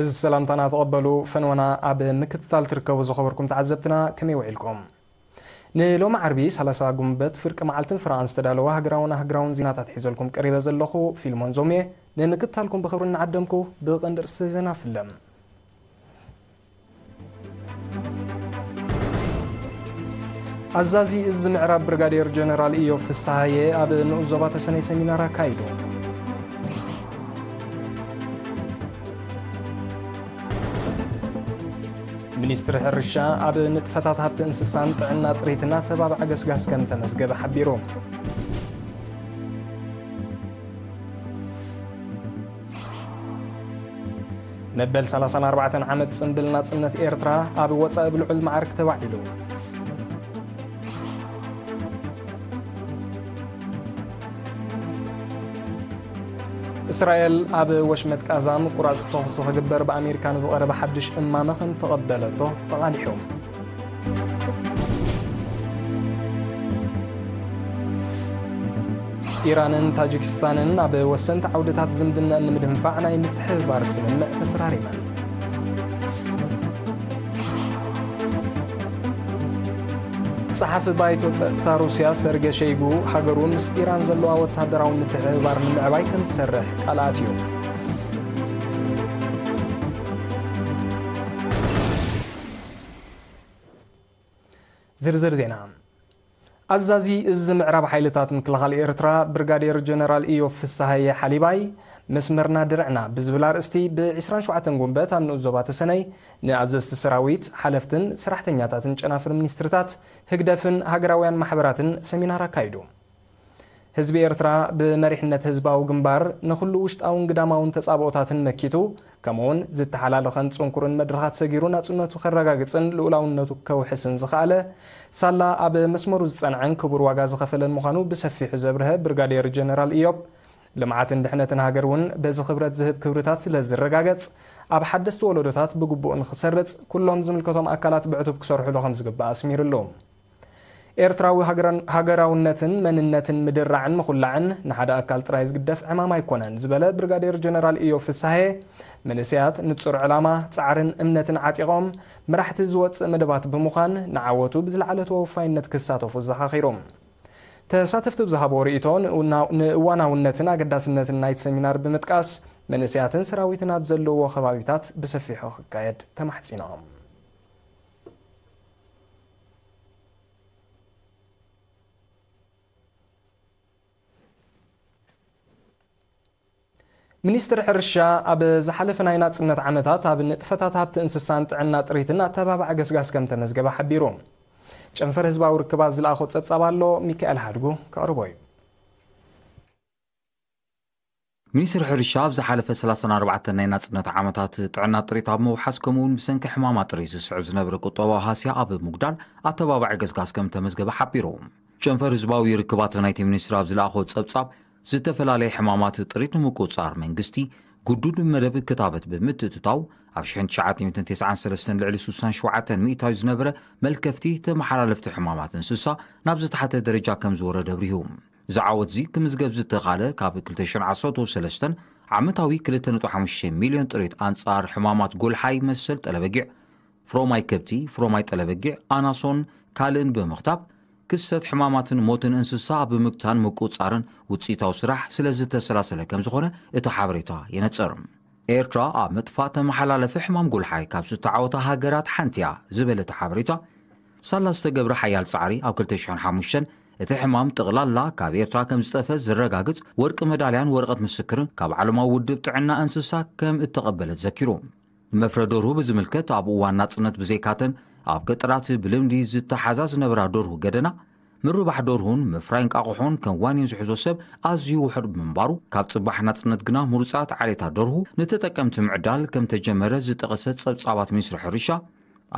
እዚ ሰላምታና ተቐበሉ። ፈንወና ኣብ ምክትታል ትርከቡ ዝኸበርኩም ተዓዘብትና ከመይ ውዒልኩም? ንሎሚ ዓርቢ ሰላሳ ጉንበት ፍርቂ መዓልትን ፍርቓን ዝተዳለወ ሃገራውን ኣህግራውን ዜናታት ሒዘልኩም ቀሪበ ዘለኹ ፊልሞን ዞምየ። ንምክትታልኩም ብኽብሪ እናዓደምኩ ብቐንዲ ርእሲ ዜና ፍለም። ኣዛዚ እዚ ምዕራብ ብርጋዴር ጀነራል ኢዮብ ፍስሃየ ኣብ ንኡስ ዞባ ተሰነይ ሰሚናር ኣካይዱ። ሚኒስትሪ ሕርሻ ኣብ ንጥፈታት ሃብቲ እንስሳን ጥዕና ጥሪትን ኣተባባዕ ገስጋስ ከም ተመዝገበ ሓቢሩ። መበል ሰላሳን ኣርባዕተን ዓመት ጽምብል ናጽነት ኤርትራ ኣብ ወጻኢ ብልዑል መዓርግ ተባዒሉ። እስራኤል ኣብ ወሽመጥ ቃዛ ምቁራጽ ተኹሲ ክግበር ብኣሜሪካ ንዝቐረበ ሓድሽ እማመ ከም ተቐበለቶ ተቓሊሑ። ኢራንን ታጂክስታንን ኣብ ወሰንቲ ዓውድታት ዝምድና ንምድንፋዕ ናይ ምትሕብባር ስምምዕ ተፈራሪመን። ጸሓፊ ባይቶ ጸጥታ ሩስያ ሰርገ ሸይጉ፣ ሃገሩ ምስ ኢራን ዘለዋ ወታደራዊ ምትሕብባር ንምዕባይ ከም ትሰርሕ ቃል ኣትዩ። ዝርዝር ዜና። ኣዛዚ እዚ ምዕራብ ሓይልታት ምክልኻል ኤርትራ ብርጋዴር ጀነራል ኢዮብ ፍስሃየ ሓሊባይ፣ መስመርና ድርዕና ብዝብል ኣርእስቲ ብ ዕስራን ሸውዓተን ጉንበት ኣብ ንኡስ ዞባ ተሰነይ ንኣዘዝቲ ሰራዊት፣ ሓለፍትን ሰራሕተኛታትን ጨናፍር ሚኒስትርታት፣ ህግደፍን ሃገራውያን ማሕበራትን ሰሚናር ኣካይዱ። ህዝቢ ኤርትራ ብመሪሕነት ህዝባዊ ግንባር ንኹሉ ውሽጣውን ግዳማውን ተጻብኦታትን መኪቱ፣ ከምኡውን ዝተሓላለኸን ጽንኩርን መድረኻት ሰጊሩ ናጽነቱ ከረጋግጽን ልኡላውነቱ ከውሕስን ዝኸኣለ፣ ሳላ ኣብ መስመሩ ዝጸንዐን ክቡር ዋጋ ዝኸፈለን ምዃኑ ብሰፊሑ ዘብርሀ ብርጋዴር ጀነራል ኢዮብ፣ ልምዓትን ድሕነትን ሃገር እውን በዚ ክብረት ዝህብ ክብርታት ስለ ዝረጋገጽ፣ ኣብ ሓደስቲ ወለዶታት ብግቡእ ንኽሰርጽ ኩሎም ዝምልከቶም ኣካላት ብዕቱብ ክሰርሑሉ ከም ዝግባእ ኣስሚሩሉ። ኤርትራዊ ሃገራን-፣ ሃገራውነትን መንነትን ምድራዕን ምኹላዕን ንሓደ ኣካል ጥራይ ዝግደፍ ዕማም ኣይኮነን ዝበለ ብርጋዴር ጀነራል ኢዮብ ፍስሃየ፣ መንእሰያት ንጹር ዕላማ፣ ጻዕርን እምነትን ዓጢቖም፣ መራሕቲ ዝወጽእ መደባት ብምዃን ንዓወቱ ብዝለዓለ ተወፋይነት ክሳተፉ ኣዘኻኺሩ። ተሳተፍቲ ብዝሃብዎ ርእይቶ፣ ንእውና-፣ ንእዋናውነትን ኣገዳስነትን ናይቲ ሰሚናር ብምጥቃስ፣ መንእሰያትን ሰራዊትን ኣብ ዘለውዎ ከባቢታት ብሰፊሑ ክካየድ ተማሕጺኖም። ሚኒስትሪ ሕርሻ ኣብ ዝሓለፈ ናይ ናጽነት ዓመታት ኣብ ንጥፈታት ሃብቲ እንስሳን ጥዕና ጥሪትን ኣተባባዕ ገስጋስ ከም ተመዝገበ ሓቢሩ። ጨንፈር ህዝባዊ ርክባት ዝለኣኾ ጸብጻብ ኣሎ፣ ሚካኤል ሓድጉ ከቕርቦ እዩ። ሚኒስትሪ ሕርሻ ኣብ ዝሓለፈ ሰላሳን ኣርባዕተን ናይ ናጽነት ዓመታት ጥዕና ጥሪት ኣብ ምውሓስ፣ ከምኡውን ብሰንኪ ሕማማት ጥሪት ዝስዕብ ዝነበረ ቁጠባዊ ሃስያ ኣብ ምጉዳል ኣተባባዒ ገስጋስ ከም ተመዝገበ ሓቢሩ። ጨንፈር ህዝባዊ ርክባት ናይቲ ሚኒስትሪ ኣብ ዝለኣኾ ጸብጻብ፣ ዝተፈላለየ ሕማማት ጥሪት ንምቁጽጻር መንግስቲ ግዱድ መደብ ክታበት ብምትእትታው፣ ኣብ ሽሕን ትሽዓተ ሚእትን ተስዓን ሰለስተን ልዕሊ ስሳን ሸውዓተን ሚእታዊ ዝነበረ መልከፍቲ ተመሓላለፍቲ ሕማማት እንስሳ ናብ ዝተሓተ ደረጃ ከም ዝወረደ ኣብሪሁ። እዚ ዓወት እዚ ክምዝገብ ዝተኻለ፣ ካብ ክልተ ሽሕን ዓሰርተ ሰለስተን ዓመታዊ ክልተ ነጥቢ ሓሙሽተ ሚልዮን ጥሪት ኣንጻር ሕማማት ጎልሓይ መሰል ጠለበጊዕ፣ ፍሮማይ ከብቲ፣ ፍሮማይ ጠለበጊዕ፣ ኣናሶን ካልእን ብምኽታብ፣ ክስተት ሕማማትን ሞትን እንስሳ ኣብ ምግታን ምቁጽጻርን ውጽኢታዊ ስራሕ ስለ ዝተሰላሰለ ከም ዝኾነ እቲ ሓበሬታ የነጽር። ኤርትራ ኣብ ምጥፋእ ተመሓላለፊ ሕማም ጎልሓይ ካብ ዝተዓወታ ሃገራት ሓንቲ እያ ዝበለ እቲ ሓበሬታ፣ ሳላ ዝተገብረ ሓያል ጻዕሪ ኣብ ክልተ ሽሕን ሓሙሽተን እቲ ሕማም ጠቕላላ ካብ ኤርትራ ከም ዝጠፈ ዝረጋግጽ ወርቂ መዳልያን ወረቐት ምስክርን ካብ ዓለማዊ ውድብ ጥዕና እንስሳ ከም እተቐበለት ዘኪሩ። ንመፍረ ደርሁ ብዝምልከት፣ ኣብ እዋን ናጽነት ብዘይካተን ኣብ ገጠራት ብልምዲ ዝተሓዛ ዝነበራ ደርሁ ገደና፣ ምርባሕ ደርሁን ምፍራይ እንቃቑሖን ከም ዋኒን ዝሕዞ ሰብ ኣዝዩ ውሑድ ብምንባሩ፣ ካብ ጽባሕ ናጽነት ግና ምሩጻት ዓሌታት ደርሁ ንተጠቀምቲ ምዕዳል ከም ተጀመረ ዝጠቐሰ ጸብጻባት ሚኒስትሪ ሕርሻ፣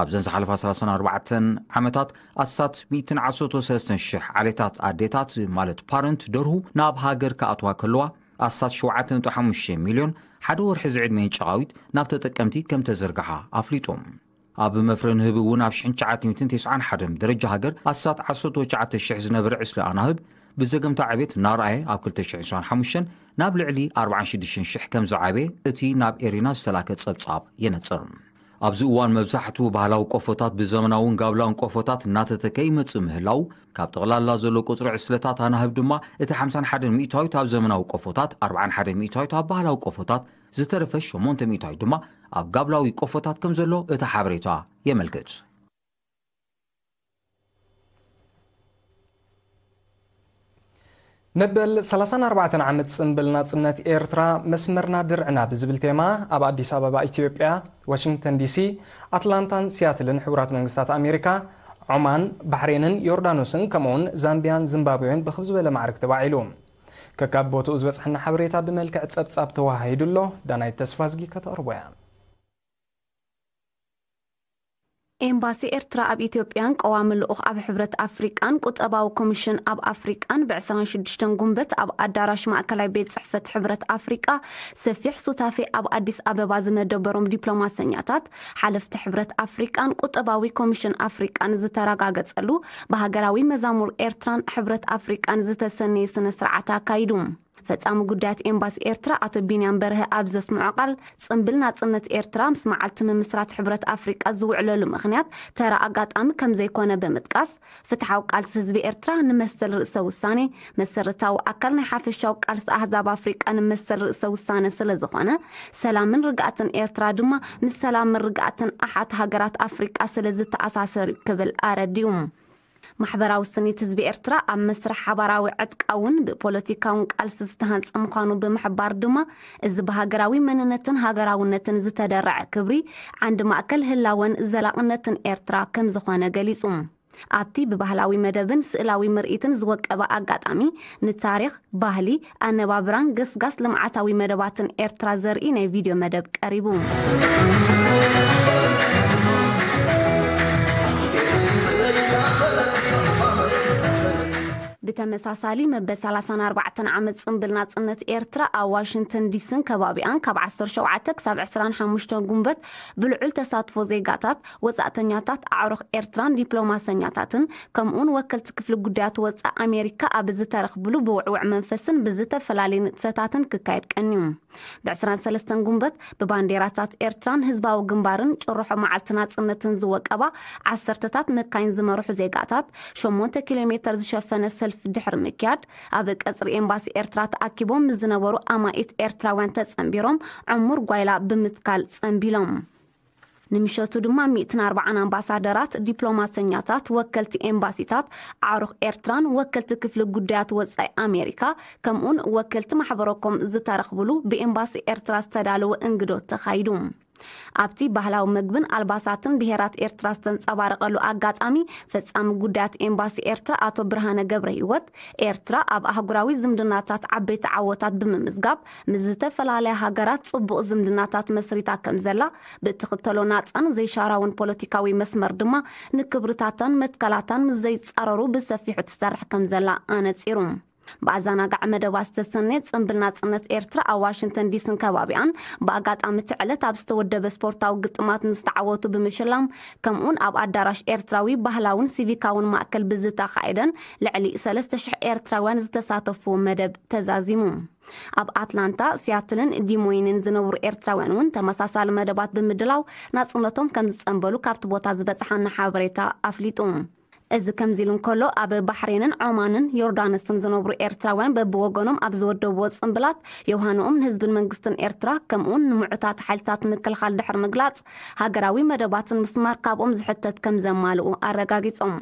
ኣብዘን ዝሓለፋ ሰላሳን ኣርባዕተን ዓመታት ኣስታት ሚእትን ዓሰርተ ሰለስተን ሽሕ ዓሌታት ኣዴታት፣ ማለት ፓረንት ደርሁ፣ ናብ ሃገር ክኣትዋ ከለዋ፣ ኣስታት ሸውዓተ ነጥቢ ሓሙሽተ ሚልዮን ሓደ ወርሒ ዝዕድሜን ጨቓዊት ናብ ተጠቀምቲ ከም ተዘርግሓ ኣፍሊጡ። ኣብ መፍረ ንህቢ እውን ኣብ ሽሕን ትሽዓተ ሚእትን ተስዓን ሓደን ብደረጃ ሃገር ኣስታት ዓሰርተ ትሽዓተ ሽሕ ዝነበረ ዕስለ ኣናህብ ብዘገምታ ዕቤት እናረኣየ ኣብ ክልተ ሽሕን ዕስራን ሓሙሽተን ናብ ልዕሊ ኣርባዓን ሽዱሽተን ሽሕ ከም ዝዓበየ እቲ ናብ ኤሪና ዝተላከ ጸብጻብ የነጽር። ኣብዚ እዋን መብዛሕትኡ ባህላዊ ቆፎታት ብዘመናውን ጋብላውን ቆፎታት እናተተከ ይመጽእ ምህላው፣ ካብ ጠቕላላ ዘሎ ቁጽሪ ዕስለታት ኣናህብ ድማ እቲ ሓምሳን ሓደን ሚእታዊት ኣብ ዘመናዊ ቆፎታት፣ ኣርባዓን ሓደን ሚእታዊት ኣብ ባህላዊ ቆፎታት፣ ዝተረፈ ሸሞንተ ሚእታዊት ድማ ኣብ ጋብላዊ ቆፎታት ከም ዘሎ እቲ ሓበሬታ የመልክት። መበል ሰላሳን ኣርባዕተን ዓመት ጽምብል ናጽነት ኤርትራ መስመርና ድርዕና ብዝብል ቴማ ኣብ ኣዲስ ኣበባ ኢትዮጵያ፣ ዋሽንግተን ዲሲ፣ ኣትላንታን ሲያትልን ሕቡራት መንግስታት ኣሜሪካ፣ ዖማን፣ ባሕሬንን ዮርዳኖስን ከምኡውን ዛምቢያን ዚምባብዌን ብኽብ ዝበለ ማዕርግ ተባዒሉ። ከካብ ቦትኡ ዝበጽሐና ሓበሬታ ብመልክዕ ጸብጻብ ተወሃሂዱ ኣሎ። ዳናይት ተስፋዝጊ ከተቕርቦ እያ። ኤምባሲ ኤርትራ ኣብ ኢትዮጵያን ቀዋሚ ልኡኽ ኣብ ሕብረት ኣፍሪቃን ቁጠባዊ ኮሚሽን ኣብ ኣፍሪቃን ብዕስራን ሽዱሽተን ጉንበት ኣብ ኣዳራሽ ማእከላይ ቤት ጽሕፈት ሕብረት ኣፍሪቃ ሰፊሕ ሱታፌ ኣብ ኣዲስ ኣበባ ዝመደበሮም ዲፕሎማሰኛታት፣ ሓለፍቲ ሕብረት ኣፍሪቃን ቁጠባዊ ኮሚሽን ኣፍሪቃን ዝተረጋገጸሉ ብሃገራዊ መዛሙር ኤርትራን ሕብረት ኣፍሪቃን ዝተሰነየ ስነ ስርዓት ኣካይዱ። ፈጻሚ ጉዳያት ኤምባሲ ኤርትራ ኣቶ ቢንያም በርሀ ኣብ ዘስምዖ ቃል፣ ጽምብል ናጽነት ኤርትራ ምስ መዓልቲ ምምስራት ሕብረት ኣፍሪቃ ዝውዕለሉ ምኽንያት ተራ ኣጋጣሚ ከም ዘይኮነ ብምጥቃስ፣ ፍትሓዊ ቃልሲ ህዝቢ ኤርትራ ንመሰል ርእሰ ውሳኔ፣ መሰረታዊ ኣካል ናይ ሓፈሻዊ ቃልሲ ኣህዛብ ኣፍሪቃ ንመሰል ርእሰ ውሳነ ስለ ዝኾነ፣ ሰላምን ርግኣትን ኤርትራ ድማ ምስ ሰላምን ርግኣትን ኣሓት ሃገራት ኣፍሪቃ ስለ ዝተኣሳሰር እዩ ክብል ኣረዲኡ። ማሕበራዊ ስኒት ህዝቢ ኤርትራ ኣብ መስርሕ ሓባራዊ ዕጥቃውን ብፖለቲካውን ቃልሲ ዝተሃንጸ ምዃኑ ብምሕባር ድማ፣ እዚ ብሃገራዊ መንነትን ሃገራውነትን ዝተደረዐ ክብሪ ዓንዲ ማእከል ህላወን ዘላቕነትን ኤርትራ ከም ዝኾነ ገሊጹ። ኣብቲ ብባህላዊ መደብን ስእላዊ ምርኢትን ዝወቀበ ኣጋጣሚ፣ ንታሪኽ፣ ባህሊ፣ ኣነባብራን ገስጋስ ልምዓታዊ መደባትን ኤርትራ ዘርኢ ናይ ቪድዮ መደብ ቀሪቡ። ብተመሳሳሊ፣ መበል ሰላሳን ኣርባዕተን ዓመት ጽምብል ናጽነት ኤርትራ ኣብ ዋሽንግተን ዲሲን ከባቢኣን ካብ ዓሰርተ ሸውዓተ ክሳብ ዕስራን ሓሙሽተን ጉንበት ብልዑል ተሳትፎ ዜጋታት፣ ወጻእተኛታት፣ ኣዕሩኽ ኤርትራን ዲፕሎማሰኛታትን ከምኡውን ወከልቲ ክፍሊ ጉዳያት ወጻኢ ኣሜሪካ ኣብ ዝተረኽብሉ ብውዕውዕ መንፈስን ብዝተፈላለየ ንጥፈታትን ክካየድ ቀንዩ። ብ ዕስራን ሰለስተን ጉንበት ብባንዴራታት ኤርትራን ህዝባዊ ግንባርን ጭርሖ መዓልቲ ናጽነትን ዝወቀባ ዓሰርተታት መካይን ዝመርሑ ዜጋታት ሸሞንተ ኪሎ ሜተር ዝሸፈነ ሰልፊ ድሕሪ ምክያድ፣ ኣብ ቀጽሪ ኤምባሲ ኤርትራ ተኣኪቦም ምስ ዝነበሩ ኣማኢት ኤርትራውያን ተጸንቢሮም ዕሙር ጓይላ ብምትካል ጸንቢሎም። ንምሸቱ ድማ ሚእትን ኣርባዓን ኣምባሳደራት፣ ዲፕሎማሰኛታት፣ ወከልቲ ኤምባሲታት፣ ኣዕሩኽ ኤርትራን ወከልቲ ክፍሊ ጉዳያት ወጻኢ ኣሜሪካ፣ ከምኡውን ወከልቲ ማሕበረኮም ዝተረኽብሉ ብኤምባሲ ኤርትራ ዝተዳለወ እንግዶት ተኻይዱ። ኣብቲ ባህላዊ መግብን ኣልባሳትን ብሄራት ኤርትራ ዝተንጸባረቐሉ ኣጋጣሚ፣ ፈጻሚ ጉዳያት ኤምባሲ ኤርትራ ኣቶ ብርሃነ ገብረ ህይወት፣ ኤርትራ ኣብ ኣህጉራዊ ዝምድናታት ዓበይቲ ዓወታት ብምምዝጋብ፣ ምስ ዝተፈላለያ ሃገራት ጽቡቕ ዝምድናታት መስሪታ ከም ዘላ፣ ብእትኽተሎ ናጻን ዘይሻራውን ፖለቲካዊ መስመር ድማ ንክብርታታን መትከላታን ምስ ዘይጻረሩ ብሰፊሑ ትሰርሕ ከም ዘላ ኣነጺሩ። ብኣዘናጋዒ መደባት ዝተሰነየ ጽምብል ናጽነት ኤርትራ ኣብ ዋሽንግተን ዲሲን ከባቢኣን ብኣጋጣሚ እቲ ዕለት ኣብ ዝተወደበ ስፖርታዊ ግጥማት ንዝተዓወቱ ብምሽላም፣ ከምኡውን ኣብ ኣዳራሽ ኤርትራዊ ባህላውን ሲቪካውን ማእከል ብዝተኻየደን ልዕሊ ሰለስተ ሽሕ ኤርትራውያን ዝተሳተፍዎ መደብ ተዛዚሙ። ኣብ ኣትላንታ፣ ሲያትልን ዲሞይንን ዝነብሩ ኤርትራውያን እውን ተመሳሳሊ መደባት ብምድላው ናጽነቶም ከም ዝጸንበሉ ካብቲ ቦታ ዝበጽሓና ሓበሬታ ኣፍሊጡ። እዚ ከምዚ ኢሉ እንከሎ፣ ኣብ ባሕሬንን ዖማንን ዮርዳኖስን ዝነብሩ ኤርትራውያን በብወገኖም ኣብ ዝወደብዎ ጽምብላት፣ ዮሃንኦም ንህዝብን መንግስትን ኤርትራ፣ ከምኡውን ንምዑታት ሓይልታት ምክልኻል ድሕሪ ምግላጽ፣ ሃገራዊ መደባትን ምስማር ካብኦም ዝሕተት ከም ዘማልኡ ኣረጋጊጾም።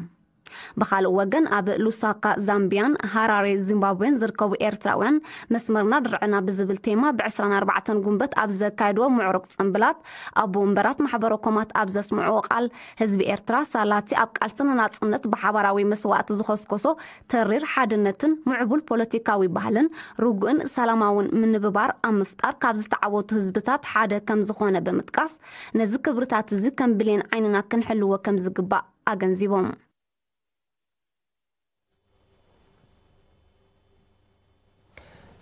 ብኻልእ ወገን፣ ኣብ ሉሳካ ዛምቢያን ሃራሬ ዚምባብዌን ዝርከቡ ኤርትራውያን፣ መስመርና ድርዕና ብዝብል ቴማ ብ ዕስራን ኣርባዕተን ጉንበት ኣብ ዘካየድዎ ምዕሩግ ጽምብላት፣ ኣቦ ወንበራት ማሕበረ ኮማት ኣብ ዘስምዕዎ ቃል፣ ህዝቢ ኤርትራ ሳላቲ ኣብ ቃልሲ ንናጽነት ብሓባራዊ መስዋእቲ ዝኸስከሶ ተሪር ሓድነትን ምዕቡል ፖለቲካዊ ባህልን ርጉእን ሰላማውን ምንብባር ኣብ ምፍጣር ካብ ዝተዓወቱ ህዝብታት ሓደ ከም ዝኾነ ብምጥቃስ፣ ነዚ ክብርታት እዚ ከም ብሌን ዓይንና ክንሕልዎ ከም ዝግባእ ኣገንዚቦም።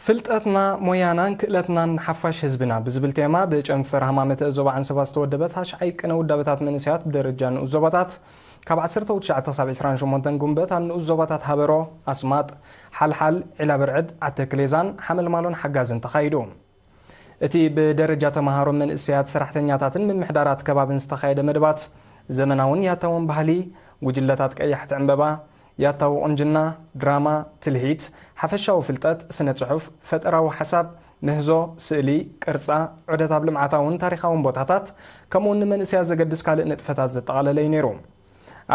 ፍልጠትና፣ ሞያናን ክእለትናን ንሓፋሽ ህዝብና ብዝብል ቴማ፣ ብጨንፈር ሃማመተ ዞባ ዓንሰባ ዝተወደበት ታሽዓይ ቅነ ውዳበታት መንእሰያት ብደረጃ ንኡስ ዞባታት ካብ ዓሰርተ ትሽዓተ ክሳብ ዕስራን ሸሞንተን ጉንበት ኣብ ንኡስ ዞባታት ሃበሮ፣ ኣስማጥ፣ ሓልሓል፣ ዒላብርዕድ፣ ዓተክሌዛን ሓመልማሎን ሓጋዝን ተኻይዱ። እቲ ብደረጃ ተምሃሮ፣ መንእሰያት፣ ሰራሕተኛታትን ምምሕዳራት ከባብን ዝተኻየደ መደባት፣ ዘመናውን ያታውን ባህሊ፣ ጉጅለታት ቀያሕቲ ዕምበባ፣ ያታዊ ቁንጅና፣ ድራማ፣ ትልሂት፣ ሓፈሻዊ ፍልጠት፣ ስነ ጽሑፍ፣ ፈጠራዊ ሓሳብ፣ ምህዞ፣ ስእሊ፣ ቅርጻ፣ ዑደት ኣብ ልምዓታውን ታሪኻውን ቦታታት፣ ከምኡውን ንመንእሰያት ዘገድስ ካልእ ንጥፈታት ዘጠቓለለ እዩ ነይሩ።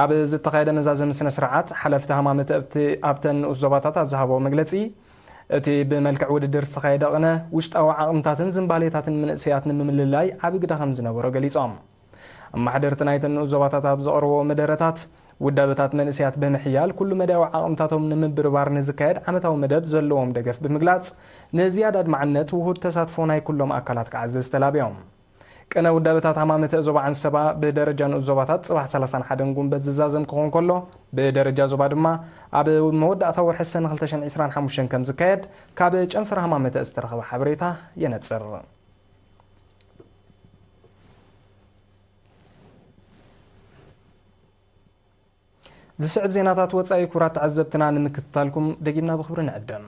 ኣብ ዝተኻየደ መዛዘሚ ስነ ስርዓት፣ ሓለፍቲ ሃማመተ ኣብቲ ኣብተን ንኡስ ዞባታት ኣብ ዝሃበዎ መግለጺ፣ እቲ ብመልክዕ ውድድር ዝተኻየደ ቅነ፣ ውሽጣዊ ዓቕምታትን ዝንባሌታትን መንእሰያት ንምምልላይ ዓቢ ግደ ከም ዝነበሮ ገሊጾም። ኣመሓደርቲ ናይተን ንኡስ ዞባታት ኣብ ዘቕርቦ መደረታት፣ ውዳበታት መንእሰያት ብምሕያል፣ ኩሉ መዳያዊ ዓቕምታቶም ንምብርባር ንዝካየድ ዓመታዊ መደብ ዘለዎም ደገፍ ብምግላጽ፣ ንዝያዳ ኣድማዕነት ውሁድ ተሳትፎ ናይ ኩሎም ኣካላት ክዓዝዝ ተላብዮም። ቅነ ውዳበታት ሃማመተ ዞባ ዓንሰባ ብደረጃ ንኡስ ዞባታት ጽባሕ ሰላሳን ሓደን ጉንበት ዝዛዘም ክኸውን ከሎ፣ ብደረጃ ዞባ ድማ ኣብ መወዳእታ ወርሒ ሰነ ክልተ ሽሕን ዕስራን ሓሙሽተን ከም ዝካየድ ካብ ጨንፈር ሃማመተ ዝተረኸበ ሓበሬታ የነጽር። ዝስዕብ ዜናታት ወጻኢ፣ ክቡራት ተዓዘብትና፣ ንምክትታልኩም ደጊምና ብኽብሪ ንዕደም።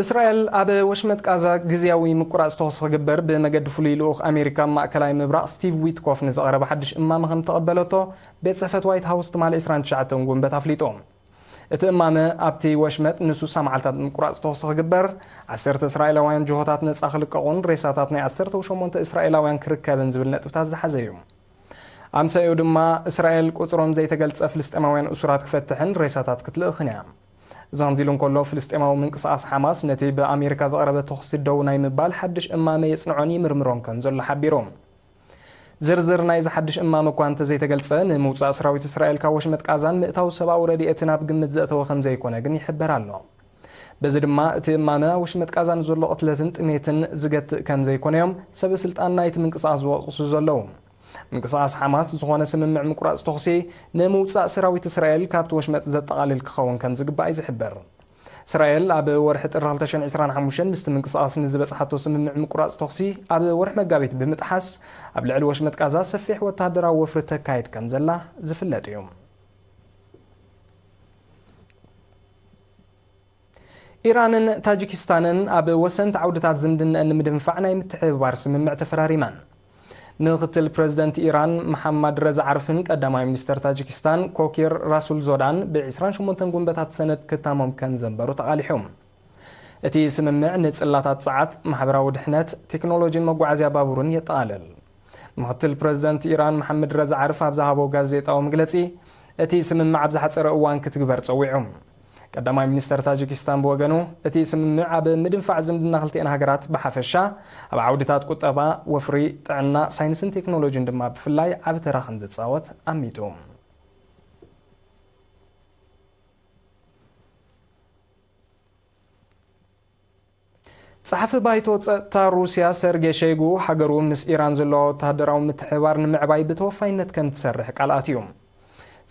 እስራኤል ኣብ ወሽመጥ ቃዛ ግዝያዊ ምቁራጽ ተኹሲ ክግበር ብመገዲ ፍሉይ ልኡኽ ኣሜሪካ ኣብ ማእከላይ ምብራቕ ስቲቭ ዊትኮፍ ንዘቕረበ ሓድሽ እማመ ከም ተቐበለቶ ቤት ጽሕፈት ዋይት ሃውስ ትማሊ ዕስራን ትሽዓተን ጉንበት ኣፍሊጡ። እቲ እማመ ኣብቲ ወሽመጥ ንስሳ መዓልታት ምቁራጽ ተኹሲ ክግበር፣ ዓሰርተ እስራኤላውያን ጅሆታት ነጻ ክልቀቑን ሬሳታት ናይ ዓሰርተ ሸሞንተ እስራኤላውያን ክርከብን ዝብል ነጥብታት ዝሓዘ እዩ። ኣምሳኡ ድማ እስራኤል ቁጽሮም ዘይተገልጸ ፍልስጤማውያን እሱራት ክፈትሕን ሬሳታት ክትልእኽን እያ። እዚ ከምዚ ኢሉ እንከሎ፣ ፍልስጤማዊ ምንቅስቓስ ሓማስ ነቲ ብኣሜሪካ ዝቐረበ ተኹሲ ደው ናይ ምባል ሓድሽ እማመ የጽንዖን ይምርምሮን ከም ዘሎ ሓቢሩ። ዝርዝር ናይዚ ሓድሽ እማመ እኳ እንተዘይተገልጸ፣ ንምውጻእ ሰራዊት እስራኤል ካብ ወሽመጥ ቃዛን ምእታው ሰብኣዊ ረድኤትን ኣብ ግምት ዘእተወ ከም ዘይኮነ ግን ይሕበር ኣሎ። በዚ ድማ እቲ እማመ ኣብ ወሽመጥ ቃዛ ንዘሎ ቅትለትን ጥሜትን ዝገትእ ከም ዘይኮነ እዮም ሰበ ስልጣን ናይቲ ምንቅስቓስ ዝወቕሱ ዘለዉ። ምንቅስቓስ ሓማስ ዝኾነ ስምምዕ ምቁራጽ ተኹሲ ንምውጻእ ሰራዊት እስራኤል ካብቲ ወሽመጥ ዘጠቓልል ክኸውን ከም ዝግባእ እዩ ዝሕበር። እስራኤል ኣብ ወርሒ ጥሪ ክልተ ሽሕን ዕስራን ሓሙሽተን ምስቲ ምንቅስቓስ ንዝበጽሓቶ ስምምዕ ምቁራጽ ተኹሲ ኣብ ወርሒ መጋቢት ብምጥሓስ፣ ኣብ ልዕሊ ወሽመጥ ቃዛ ሰፊሕ ወተሃደራዊ ወፍሪ ተካይድ ከም ዘላ ዝፍለጥ እዩ። ኢራንን ታጂኪስታንን ኣብ ወሰንቲ ዓውድታት ዝምድነአን ንምድንፋዕ ናይ ምትሕብባር ስምምዕ ተፈራሪመን። ምክትል ፕረዚደንት ኢራን መሓማድ ረዛ ዓርፍን ቀዳማይ ሚኒስተር ታጂኪስታን ኮኪር ራሱልዞዳን ብ ዕስራን ሸሞንተን ጉንበታት ሰነድ ክታሞም ከም ዘንበሩ ተቓሊሑ። እቲ ስምምዕ ንጽላታት ጸዓት፣ ማሕበራዊ ድሕነት፣ ቴክኖሎጂን መጓዓዝያ ባቡርን የጠቓልል። ምክትል ፕረዚደንት ኢራን መሓመድ ረዛ ዓርፍ ኣብ ዝሃቦ ጋዜጣዊ መግለጺ፣ እቲ ስምምዕ ኣብ ዝሓጸረ እዋን ክትግበር ጸዊዑ። ቀዳማይ ሚኒስተር ታጂኪስታን ብወገኑ፣ እቲ ስምምዕ ኣብ ምድንፋዕ ዝምድና ክልቲኤን ሃገራት ብሓፈሻ፣ ኣብ ዓውድታት ቁጠባ፣ ወፍሪ፣ ጥዕና፣ ሳይንስን ቴክኖሎጂን ድማ ብፍላይ ዓቢ ተራ ከም ዝጻወት ኣሚቱ። ጸሓፊ ባይቶ ጸጥታ ሩስያ ሰርጌ ሸይጉ፣ ሃገሩ ምስ ኢራን ዘለዋ ወተሃደራዊ ምትሕብባር ንምዕባይ ብተወፋይነት ከም ትሰርሕ ቃል ኣትዩ።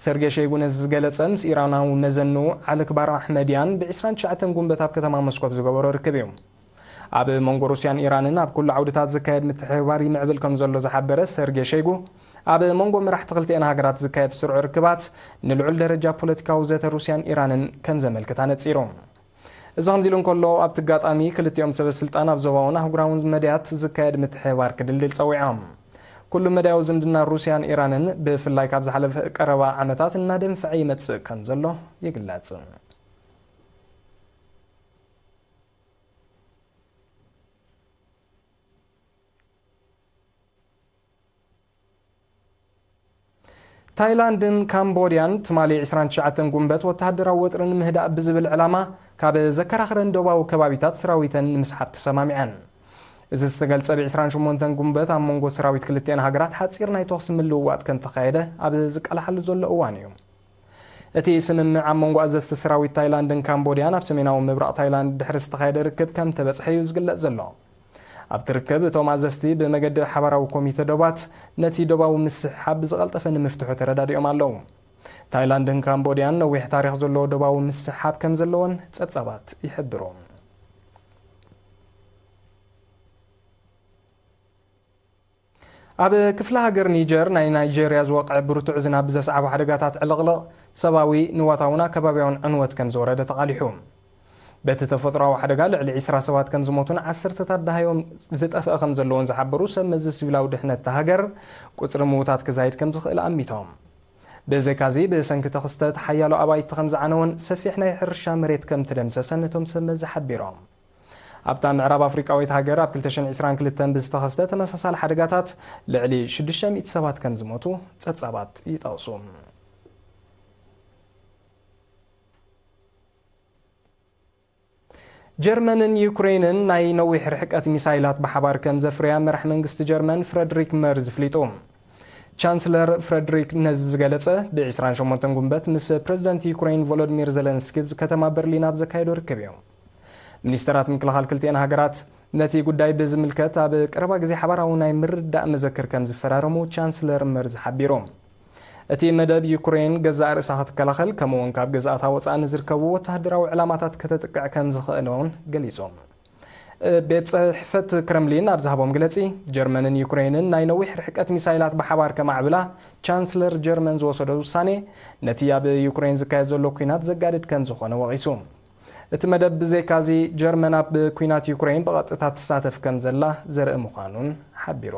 ሰርጌ ሸይጉ ነዚ ዝገለጸ፣ ምስ ኢራናዊ መዘንኡ ዓሊ ኣክባር ኣሕመድያን ብ ዕስራን ትሽዓተን ጉንበት ኣብ ከተማ መስኮብ ዝገበሮ ርክብ እዩ። ኣብ መንጎ ሩስያን ኢራንን ኣብ ኩሉ ዓውድታት ዝካየድ ምትሕብባር ይምዕብል ከም ዘሎ ዝሓበረ ሰርጌ ሸይጉ፣ ኣብ መንጎ መራሕቲ ክልቲኤን ሃገራት ዝካየድ ስሩዕ ርክባት ንልዑል ደረጃ ፖለቲካዊ ዘተ ሩስያን ኢራንን ከም ዘመልክት ኣነጺሩ። እዚ ከምዚ ኢሉ እንከሎ፣ ኣብቲ ኣጋጣሚ ክልቲኦም ሰበ ስልጣን ኣብ ዞባውን ኣህጉራውን መዳያት ዝካየድ ምትሕብባር ክድልድል ጸዊዖም። ኩሉ መዳያዊ ዝምድና ሩስያን ኢራንን ብፍላይ ካብ ዝሓለፈ ቀረባ ዓመታት እናደንፈዐ ይመጽእ ከም ዘሎ ይግለጽ። ታይላንድን ካምቦድያን ትማሊ ዕስራን ትሽዓተን ጉንበት ወተሃደራዊ ወጥሪ ንምህዳእ ብዝብል ዕላማ ካብ ዘከራኽረን ደባዊ ከባቢታት ሰራዊተን ንምስሓብ ተሰማሚዐን። እዚ ዝተገልጸ ብ ዕስራን ሸሞንተን ጉንበት ኣብ መንጎ ሰራዊት ክልቲኤን ሃገራት ሓጺር ናይ ተኹሲ ምልውዋጥ ከም ተኻየደ ኣብ ዝቃላሓሉ ዘሎ እዋን እዩ። እቲ ስምምዕ ኣብ መንጎ ኣዘዝቲ ሰራዊት ታይላንድን ካምቦድያን ኣብ ሰሜናዊ ምብራቕ ታይላንድ ድሕሪ ዝተኻየደ ርክብ ከም ተበጽሐ እዩ ዝግለጽ ዘሎ። ኣብቲ ርክብ እቶም ኣዘዝቲ ብመገዲ ሓባራዊ ኮሚተ ዶባት ነቲ ዶባዊ ምስሕሓብ ብዝቐልጠፈ ንምፍትሑ ተረዳዲኦም ኣለዉ። ታይላንድን ካምቦድያን ነዊሕ ታሪኽ ዘለዎ ዶባዊ ምስሕሓብ ከም ዘለወን ጸብጻባት ይሕብሩ። ኣብ ክፍለ ሃገር ኒጀር ናይ ናይጄርያ ዝወቕዐ ብርቱዕ ዝናብ ብዘስዓቦ ሓደጋታት ዕልቕልቕ ሰብኣዊ፣ ንዋታውን ኣከባቢያውን ዕንወት ከም ዝወረደ ተቓሊሑ። በቲ ተፈጥሮኣዊ ሓደጋ ልዕሊ ዕስራ ሰባት ከም ዝሞቱን ዓሰርተታት ደሃዮም ዝጠፍአ ከም ዘለውን ዝሓበሩ ሰብ መዚ ሲቪላዊ ድሕነት እታ ሃገር፣ ቁጽሪ ምዉታት ክዛይድ ከም ዝኽእል ኣሚቶም። ብዘይካዚ፣ ብሰንኪ እቲ ክስተት ሓያሎ ኣባይቲ ከም ዝዓነውን ሰፊሕ ናይ ሕርሻ መሬት ከም ተደምሰሰን እቶም ሰብ መዚ ሓቢሮም። ኣብታ ምዕራብ ኣፍሪቃዊት ሃገር ኣብ ክልተ ሽሕን ዕስራን ክልተን ብዝተኸስተ ተመሳሳሊ ሓደጋታት ልዕሊ ሽዱሽተ ሚእቲ ሰባት ከም ዝሞቱ ጸብጻባት ይጠቕሱ። ጀርመንን ዩክሬንን ናይ ነዊሕ ርሕቀት ሚሳይላት ብሓባር ከም ዘፍርያ መራሕ መንግስቲ ጀርመን ፍረድሪክ መርዝ ፍሊጡ። ቻንስለር ፍረድሪክ ነዚ ዝገለጸ ብ ዕስራን ሸሞንተን ጉንበት ምስ ፕረዚደንት ዩክሬን ቮሎዲሚር ዘለንስኪ ኣብ ከተማ በርሊን ኣብ ዘካየዶ ርክብ እዩ። ሚኒስተራት ምክልኻል ክልቲኤን ሃገራት ነቲ ጉዳይ ብዝምልከት ኣብ ቀረባ ግዜ ሓባራዊ ናይ ምርዳእ መዘክር ከም ዝፈራረሙ ቻንስለር መርዝ ሓቢሩ። እቲ መደብ ዩክሬን ገዛእ ርእሳ ክትከላኸል፣ ከምኡ እውን ካብ ገዛእታ ወጻኢ ንዝርከቡ ወተሃደራዊ ዕላማታት ከተጥቅዕ ከም ዝኽእል እውን ገሊጹ። ቤት ጽሕፈት ክረምሊን ኣብ ዝሃቦ መግለጺ፣ ጀርመንን ዩክሬንን ናይ ነዊሕ ርሕቀት ሚሳይላት ብሓባር ከማዕብላ ቻንስለር ጀርመን ዝወሰዶ ውሳኔ፣ ነቲ ኣብ ዩክሬን ዝካየድ ዘሎ ኲናት ዘጋድድ ከም ዝኾነ ወቒሱ። እቲ መደብ ብዘይካዚ፣ ጀርመን ኣብ ኲናት ዩክሬን ብቐጥታ ትሳተፍ ከም ዘላ ዘርኢ ምዃኑን ሓቢሩ።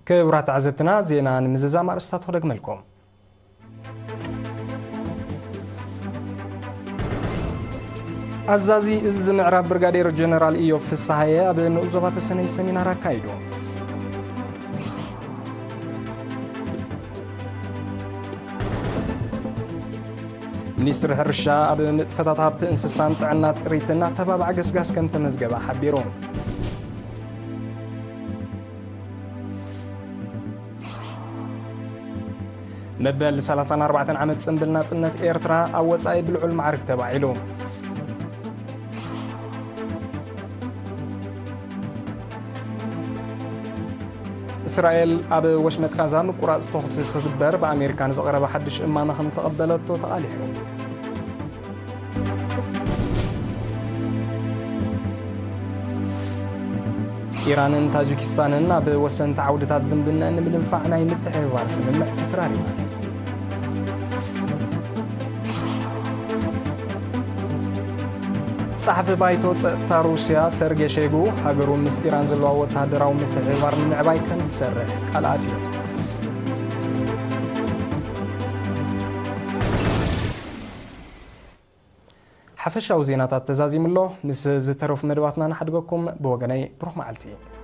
ክቡራት ተዓዘብትና፣ ዜና ንምዝዛም ኣርእስታት ክደግመልኩም። ኣዛዚ እዚ ምዕራብ ብርጋዴር ጀነራል ኢዮብ ፍስሃየ ኣብ ንኡስ ዞባ ተሰነይ ሰሚናር ኣካይዱ። ሚኒስትሪ ሕርሻ ኣብ ንጥፈታት ሃብቲ እንስሳን ጥዕና ጥሪትን ኣተባባዕ ገስጋስ ከም ተመዝገበ ሓቢሩ። መበል ሰላሳን ኣርባዕተን ዓመት ጽንብል ናጽነት ኤርትራ ኣብ ወጻኢ ብልዑል ማዕርግ ተባዒሉ። እስራኤል ኣብ ወሽመጥ ጋዛ ምቁራጽ ተኹሲ ክግበር ብኣሜሪካ ንዝቐረበ ሓድሽ እማመ ከም ተቐበለቶ ተቓሊሑ። ኢራንን ታጂኪስታንን ኣብ ወሰንቲ ዓውድታት ዝምድነአን ንምድንፋዕ ናይ ምትሕብባር ስምምዕ ተፈራሪመን። ጸሓፊ ባይቶ ጸጥታ ሩስያ ሰርጌ ሸይጉ፣ ሃገሩ ምስ ኢራን ዘለዋ ወተሃደራዊ ምትሕብባር ንምዕባይ ከም ትሰርሕ ቃል ኣትዩ። ሓፈሻዊ ዜናታት ተዛዚሙ ኣሎ። ምስ ዝተረፉ መደባትና ንሓድገኩም። ብወገነይ ብሩኽ መዓልቲ።